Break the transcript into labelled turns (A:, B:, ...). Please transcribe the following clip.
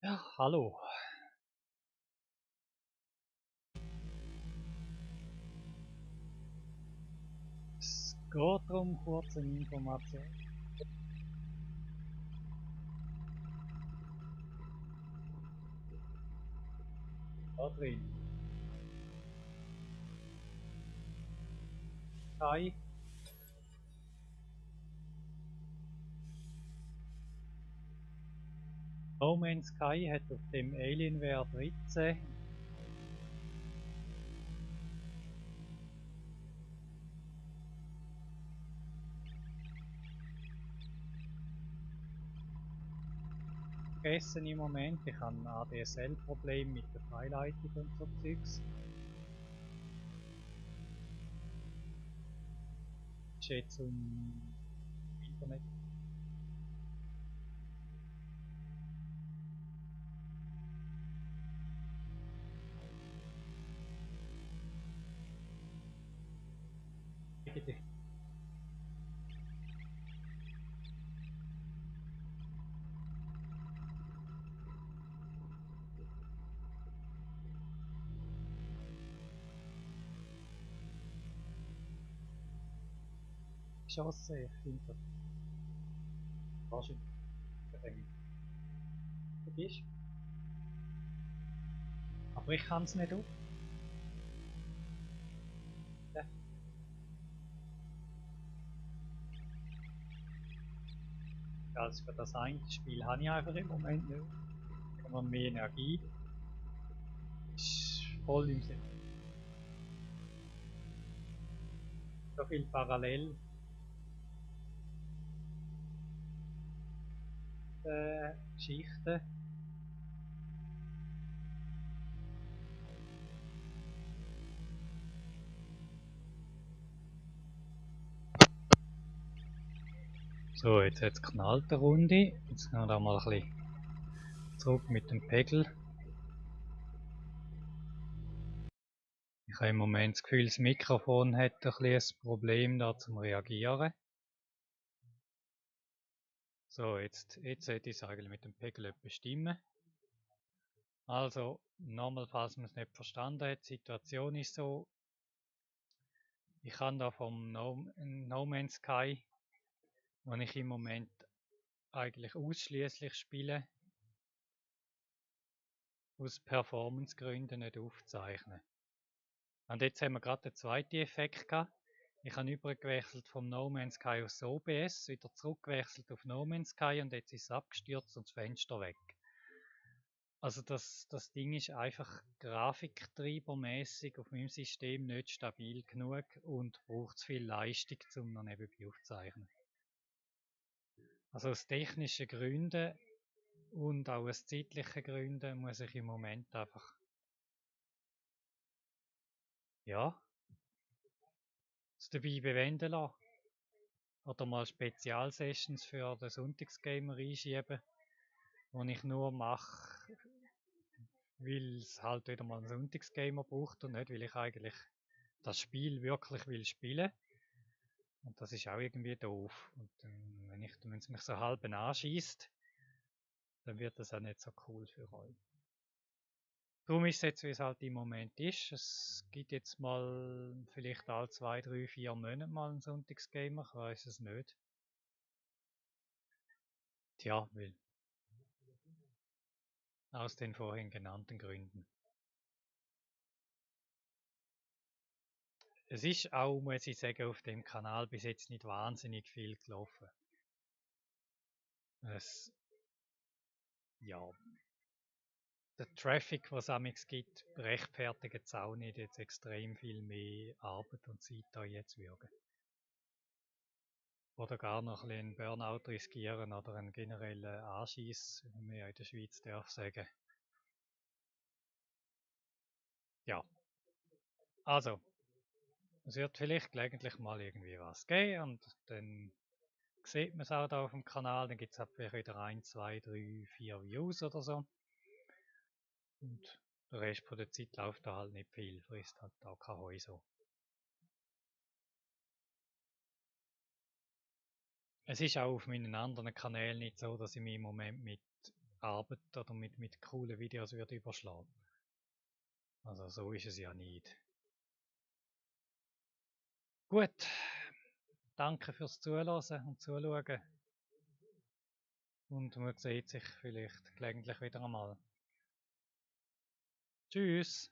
A: Hallo. Es geht darum, kurze Information. Da drin. Kai. No Man's Sky hat auf dem Alienware 13 vergessen im Moment. Ich habe ein ADSL-Problem mit der Freileitung und so Zeugs. Ist jetzt zum Internet. Bitte. Geschossen, ich finde das wahrscheinlich. Du bist. Aber ich kann es nicht auf. Ja. Also für das eine Spiel habe ich einfach im Moment nicht. Immer mehr Energie. Ist voll im Sinn. So viel parallel Geschichten. So, jetzt hat es knallt eine Runde. Jetzt gehen wir da mal ein bisschen zurück mit dem Pegel. Ich habe im Moment das Gefühl, das Mikrofon hat ein bisschen ein Problem da zum Reagieren. So, jetzt sollte ich es eigentlich mit dem Pegel bestimmen. Also, nochmal, falls man es nicht verstanden hat, die Situation ist so, ich kann da vom No Man's Sky, wo ich im Moment eigentlich ausschließlich spiele, aus Performancegründen nicht aufzeichnen. Und jetzt haben wir gerade den zweiten Effekt gehabt. Ich habe übergewechselt vom No Man's Sky aufs OBS, wieder zurückgewechselt auf No Man's Sky und jetzt ist es abgestürzt und das Fenster weg. Also das Ding ist einfach grafiktreibermäßig auf meinem System nicht stabil genug und braucht zu viel Leistung, um noch nebenbei aufzuzeichnen. Also aus technischen Gründen und auch aus zeitlichen Gründen muss ich im Moment einfach es dabei bewenden lassen. Oder mal Spezialsessions für den Sonntagsgamer einschieben, wo ich nur mache, weil es halt wieder mal einen Sonntagsgamer braucht und nicht, weil ich eigentlich das Spiel wirklich will spielen. Und das ist auch irgendwie doof. Und wenn es mich so halb anschießt, dann wird das auch nicht so cool für euch. Darum ist es jetzt, wie es halt im Moment ist. Es gibt jetzt mal vielleicht alle 2, 3, 4 Monate mal einen Sonntagsgamer, ich weiß es nicht. Tja, weil aus den vorhin genannten Gründen. Es ist auch, muss ich sagen, auf dem Kanal bis jetzt nicht wahnsinnig viel gelaufen. Es, ja, der Traffic, was es gibt, rechtfertigt es auch nicht, jetzt extrem viel mehr Arbeit und Zeit da jetzt würgen. Oder gar noch ein bisschen einen Burnout riskieren oder einen generellen Anschiss, wie man ja in der Schweiz darf sagen. Ja, also, es wird vielleicht gelegentlich mal irgendwie was geben und dann sieht man es auch da auf dem Kanal, dann gibt es halt vielleicht wieder 1, 2, 3, 4 Views oder so. Und der Rest von der Zeit läuft da halt nicht viel, frisst halt auch kein Heu so. Es ist auch auf meinen anderen Kanälen nicht so, dass ich mich im Moment mit Arbeit oder mit coolen Videos würde überschlagen. Also so ist es ja nicht. Gut, danke fürs Zuhören und Zuschauen. Und man sieht sich vielleicht gelegentlich wieder einmal. Tschüss!